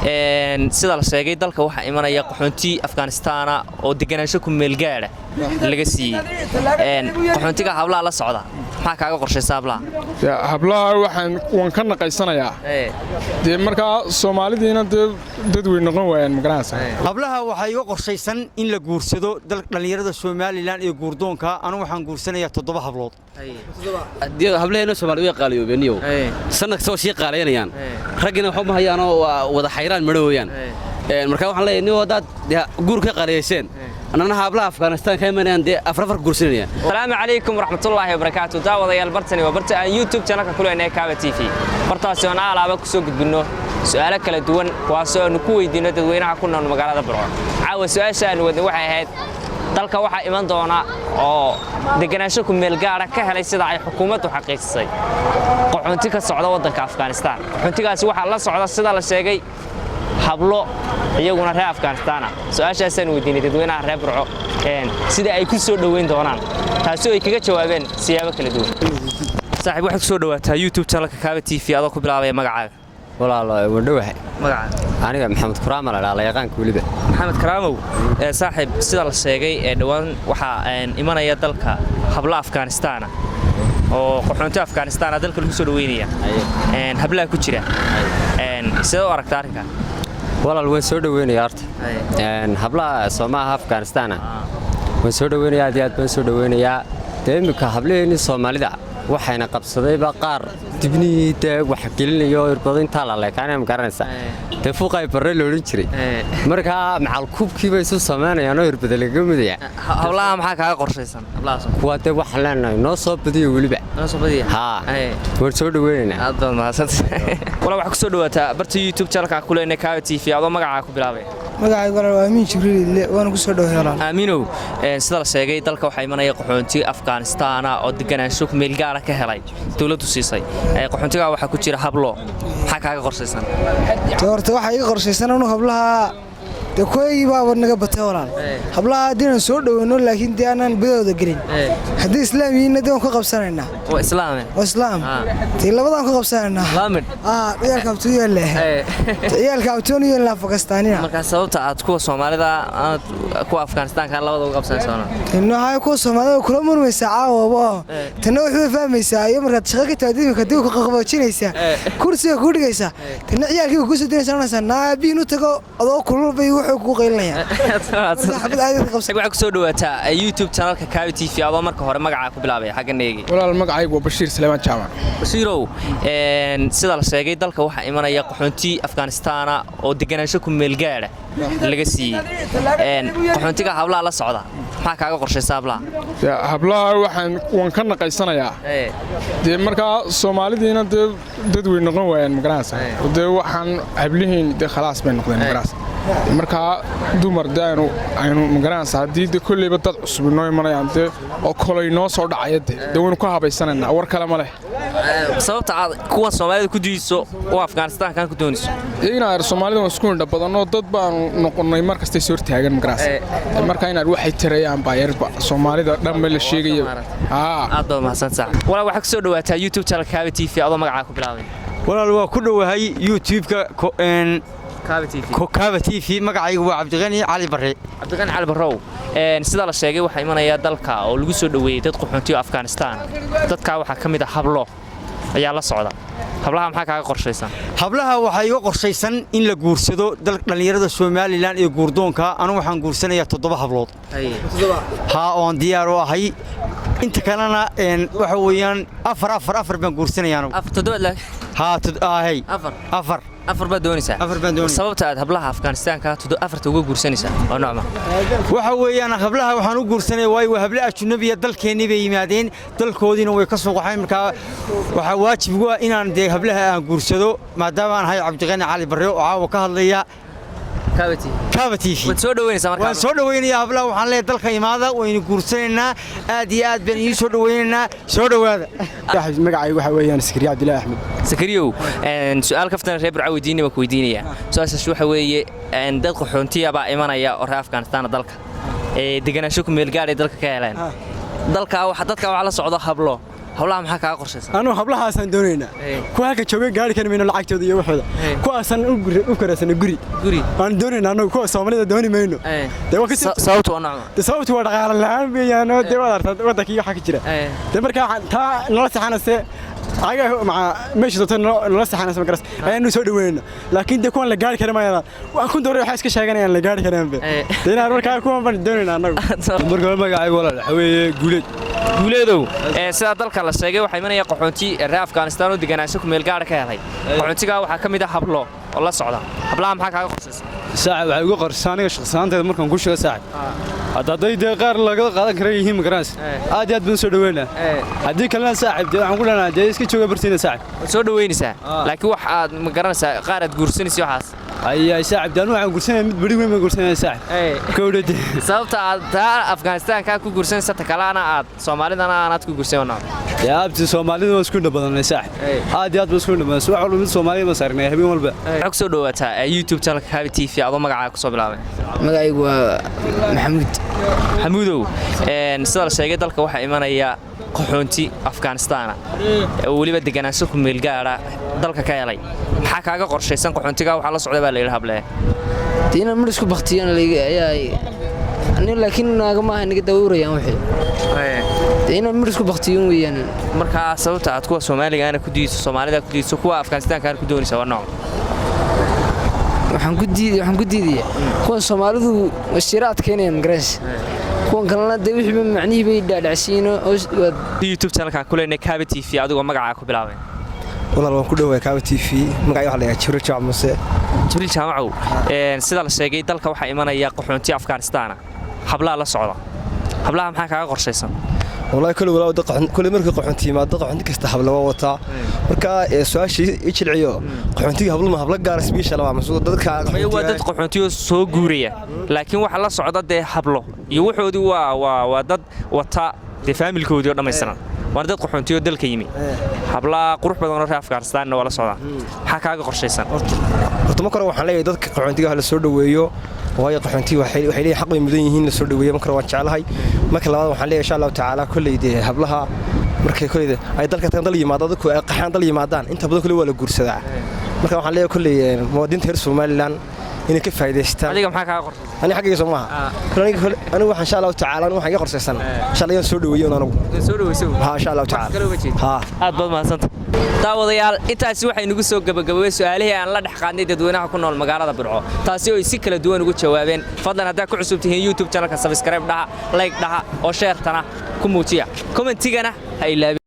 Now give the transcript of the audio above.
Sida la sheegay, dalka waxaa imanaya qaxoonti Afghanistaana oo deganaansho ku meelgaadha laga siiyey. Qaxoontiga hablaha la socda, maxaa kaaga qorshaysa hablaha? Hablaha waxaan waan ka naqaysanayaa. Dee markaa Soomaalidiina dee dad way noqon waayaan, magaranaysa. Hablaha waxaa iga qorshaysan in la guursado dhallinyarada Somaliland ee guurdoonka. Anigu waxaan guursanayaa toddoba hablood. Hablaheena Soomaali way qaaliyoobeen, sanad kasta waa sii qaalaynayaan. Raggina waxba ma hayaanoo waa wada xayraan madho weeyaan. Marka waxaan leeyahay, nin haddaad guur ka qaaliyayseen, annana hablaha Afghanistan ka imanayaan dee afar afar guursanayaan. Asalaamu calaykum waraxmatullaahi wabarakaatu. Daawadayaal, bartani waa barta aan YouTube channelka ku leenahay, Kaaba TV. Bartaasi oon aalaaba ku soo gudbinno su'aalo kala duwan, kuwaasoo aanu ku weydiinno dadweynaha ku nool magaalada Burco. Caawa su'aasha aanu wadnay waxay ahayd: dalka waxaa iman doona oo deganaansho ku meelgaara ka helay, sida ay xukuumaddu xaqiijisay, qaxoonti ka socda waddanka Afghanistan. Qaxoontigaasi waxaa la socda, sida la sheegay, hablo iyaguna reer Afghanistan ah. Su-aashaasaan weydiinay dadweynaha reer Burco sida ay ku soo dhoweyn doonaan, taasi oo ay kaga jawaabeen siyaabo kala duwan. Saaxiib, waxaad ku soo dhawaataa YouTube channelka Kaaba TV, adoo ku bilaabaya magacaaga. Walaalo, wadhowahay. Magacaaga? Aniga Maxamed Kuraama la dhaa, la yaqaanka weliba. Maxamed Karaamow, saaxiib, sida la sheegay ee dhowaan waxaa imanaya dalka hablo Afghanistan ah oo qaxoonti Afghanistan ah dalka lagu soo dhaweynaya, hablaha ku jira. Sidee u aragtaa arrinka? Walaal, waan soo dhaweynaya horta hablaha soomaaha Afghanistan ah. Waan soo dhaweynaya, aad iyo aad baan soo dhaweynayaa. Dee iminka hablaheenii Soomaalida waxayna qabsadayba qaar dibnihii dee wax gelinayo, irbado intaa la leekaanaya, ma garanaysaa, dee fuuqay barre la odhan jiray. Markaa macalkubkii bay isu samaynayaan oo irbada lagaga mudaya. Hablaha maxaa kaaga qorshaysan hablahaas? Kuwaa dee waxaan leenahay noo soo badiyo weliba. Noo soo badiya. Haa, waan soo dhaweynaynaa. Aad baad mahadsantahay. Walaa, waxaa ku soo dhawaataa barta YouTube channelka ku leenahay, Kaaba TV, adoo magacaa ku bilaabay. Magacaygu, walaal, waa Amiin Jibriil Ile, waana ku soo dhoway, walaal. Aamiinow, sida la sheegay, dalka waxaa imanaya qaxoonti Afghanistaana oo deganaansho meel gaara ka helay, dowladdu siisay. Qaxoontigaa waxaa ku jira hablo. Maxaa kaaga qorshaysan? Dee horta waxaa iga qorshaysan anu hablaha, dee kuwaygii baaba naga batay, walaal. Hablaha haddii aan soo dhoweyno, laakiin dee aanaan badooda gelin, haddii Islaam yihiinna dee waan ka qabsanaynaa. Waa Islaame. Waa Islaam. Dee labadaan ka qabsanaynaa. Islaamin. Ciyaalka abtuu yeelle, ciyaalka abtuun yeelnaa Fakistaanina. Markaa sababta aad kuwa Soomaalida aad kuwa Afghanistaanka labada uga qabsanaysoona? Waxay kuwa Soomaalida kula murmaysaa caawaba, tanna waxbay fahmaysaa, iyo markaad shaqo ka timaad imika dib ku qaboojinaysaa, kursiga kuu dhigaysaa, tanna ciyaalkiiba kuu soo dinaysaa, oranaysaa naabiin u tago, adoo kulul bay wuxuu kuu qaylinayaan. Xabad aadad qabsan. Waxaa ku soo dhawaataa YouTube channelka Kaaba TV, adoo marka hore magacaa ku bilaabaya xagga neegi. Walaal, magacaygu waa Bashiir Saleymaan Jaamac. Bashiirow, sida la sheegay, dalka waxaa imanaya qaxoonti Afghanistaana oo deganaansho ku meel gaara laga siiyey. Qaxoontiga hablaha la socda, maxaa kaaga qorshaysa hablaha? Hablaha waxaan waan ka naqaysanayaa. Dee markaa Soomaalidiina dee dad way noqon waayaan, magaranaysa. Dee waxaan hablihiin dee khalaas bay noqdeen, magaranaysa. Markaa dumar dee aynu, magaranaysa, haddii dee kolleyba dad cusub inoo imanayaan dee oo kolay noo soo dhacaya, dee waynu ka habaysanaynaa, war kale ma leh. Sababta aad kuwa Soomaalida ku diidayso oo Afghanistaankan ku doonayso? Iyagana reer Soomaalida waan isku indha badanoo dad baanu noqonnay mar kastay soo hortaagan, magaranaysa. Markaa inaad waxay tirayaan baa yarba Soomaalida dhanba la sheegaya. Aad baad mahadsantaha. Walaa, waxaa ku soo dhawaataa YouTube channel Kaaba TV, adoo magacaa ku bilaabay. Walaal, waa ku dhowahay YouTube-ka Kaaba TV. Kaaba TV. Magacaygu waa Cabdiqani Cali Barre. Cabdiqani Cali Barrow, sida la sheegay, waxaa imanaya dalka oo lagu soo dhoweeyey dad qaxoontiyo Afghanistan. Dadkaa waxaa ka mid ah hablo ayaa la socda. Hablaha maxaa kaaga qorshaysan? Hablaha waxaa iga qorshaysan in la guursado dhallinyarada Somaliland ee guurdoonka. Anigu waxaan guursanayaa toddoba hablood, haa, oon diyaar u ahay. Inta kalena waxa weeyaan afar, afar, afar baan guursanaya anigu. Haa, hay. Afar? Afar. Afar baad doonaysaa? Afar baan doonaya. Sababta aad hablaha Afghanistaanka afarta uga guursanaysaa waa noocma? Waxa weeyaan, hablaha waxaan u guursanaya waayo waa habla ajunabiya, dalkeennii bay yimaadeen, dalkoodiina way ka soo qaxeen. Markaa waxaa waajib igu ah inaan dee hablaha aan guursado, maadaama aan ahay Cabdiqani Cali Barre oo caawa ka hadlaya Kaaba TV. Waad soo dhaweynaysaa markaa? Waan soo dhaweynayaa hablaha. Waxaan leeyahay, dalka imaada, waynu guursanaynaa, aad iyo aad baan idiin soo dhaweynaynaa, soo dhowaada. Magacaygu waxaa weeyaan Sakariya Cabdilaahi Axmed. Sakariyow, su-aal kaftan reer Burca weydiinay baan ku weydiinayaa. Su-aashaas waxa weeye: dad qaxoontiya baa imanaya oo reer Afghanistan dalka ee deganaansho ku meel gaadhay dalka ka heleen. Dalka waxa dadka waxa la socdo hablo. Hablaha maxaa kaaga qorshaysan? Anu hablahaasaan doonaynaa. Kuwa halka jooga gaari kari mayno lacagtooda iyo waxooda. Kuwaasaan u karaysanay guri. Guri. Waan doonaynaa annagu, kuwa Soomaalida dooni mayno. Dee waa kasi. Sababtu waa nocma? Dee sababtu waa dhaqaale la'aan weeyaan, oo dee waad aragtaa waddankii waxa ka jira. Dee markaa taa nala saxanase ayaga maca meesha doonta nala saxanase magaras ayaanu soo dhaweynayna, laakiin dee kuwan la gaari kari maayaan. Waa $1000 waxay iska sheeganayaan la gaari karaanbe. Dee inaan markaa kuwan baan doonaynaa annagu. Marka hore magacayga walaal waxa weeye Guuleed. Guuleedow, sidaa dalka la sheegay waxaa imanaya qaxoonti reer Afghanistan oo deganaansho ku meel gaara ka helay. Qaxoontigaa waxaa ka mid ah hablo oo la socda. Hablaha maxaa kaaga qorshaysan? Saaxib, waxay uga qorshaysan aniga shakhsiyaanteeda markaan ku sheego, saaxib, hadda hadday dee qaar laga qaadan kara yihiin, magaranaysa, aad iyo aad baan soo dhaweynaa. Haddii kalena, saaxib, dee waxaan ku dhahnaa dee iska jooga bartiina, saaxib. Waad soo dhaweynaysaa, laakiin wax aad ma garanaysaa qaar aad guursanaysa waxaas? Ay saaxib, dee anu waxaan guursanaya mid beri weyn baan guursanaya, saaxib, kowdhade. Sababta aad taa Afghanistaankaa ku guursanaysa, ta kalena aad Soomaalidana aanaad ku guursan waa nooc? Dee abti, Soomaalida waan isku indha badanay, saaxib, aad iyo aad baan isku indha badan. Subax walba mid Soomaaliya baan saarnay habeen walba. Waxaa ku soo dhawaataa YouTube channelka Kaabi TV adoo magacaaga ku soo bilaabay. Magacaygu waa Maxamuud. Maxamuudow, sida la sheegay dalka waxaa imanaya qaxoonti Afghanistaana oo weliba deganaansho ku meel gaara dalka ka helay. Maxaa kaaga qorshaysan qaxoontigaa? Waxaa la socda baa la yidhi hablee. Dee inaan mar isku baktiyana ayaa nin, laakiin naaga maaha, naga dawrayaan wixii. Dee inaan mar isku baktiyon weeyaan. Markaa sababta aad kuwa Soomaaligaana ku diidso, Soomaalida ku diidso, kuwa Afghanistaankaana ku doonaysa waa nooc? Waxaan ku diidayaa kuwan Soomaalidu wasiiro adkaynayaan magaranaysa, kuwan kalena dee wixiiba macnihii bay dhaadhacsiin oo waad. YouTube channelka ku leenahay Kaabi TV adigoo magacaa ku bilaabay. Walaal, waan ku dhowahay Kaaba TV. Magacay waxa la yidhaha Jibriil Jaamac Muuse. Jibriil Jaamacow, sida la sheegay dalka waxaa imanaya qaxoonti Afghanistaana, hablaha la socda. Hablaha maxaa kaaga qorshaysan? Wallahi kulli walaa kulli markii qaxoonti yimaado, qaxoonti kasta habla waa wataa. Marka su'aashii i jilciyo, qaxoontiga hablo ma habla gaar special waa masuul dadka? Maya, waa dad qaxoontiyo soo guuraya, laakiin waxa la socda dee hablo iyo waxoodii, waa dad wata dee faamilkoodii oo dhammaystiran, waana dad qaxoontiyo dalka yimi. Hablaha qurux badan oo reer Afghanistaanna waa la socdaa. Maxaa kaaga qorshaysan? Horta marka hore waxaan leeyahay dadka qaxoontiga la soo dhaweeyo, waayo qaxoontiga waxay leeyihiin xaq bay mudan yihiin la soo dhaweeyo. Marka hore waan jeclahay. Marka labaad waxaan leeyahay, insha Allahu tacaala, kolley dee hablaha markay kolley ay dalka tagaan, dal yimaado, dadku ay qaxaan dal yimaadaan, inta badan kolley waa la guursadaa. Marka waxaan leeyahay kolley muwaadiniinta reer Somaliland inay ka faa'iidaystaan. Adiga maxaa kaaga qorshaysan? Aniga xaggayga soo maaha? Aniga waxaan insha Allahu tacaala anigu waxaan iga qorshaysan insha Allah inaan soo dhaweeyo anigu. Soo dhaweyso. Ha, insha Allahu tacaala, ha. Aad baad mahadsanta. Daawadayaal, intaasi waxay nagu soo gabagaboobay su'aalihii aan la dhex qaadnay dadweynaha ku nool magaalada Burco, taasi oo ay si kala duwan ugu jawaabeen. Fadlan haddaa ku cusub tihiin YouTube channelka, subscribe dhaha, like dhaha oo share-tana ku muujiya, commentigana ha ilaabin.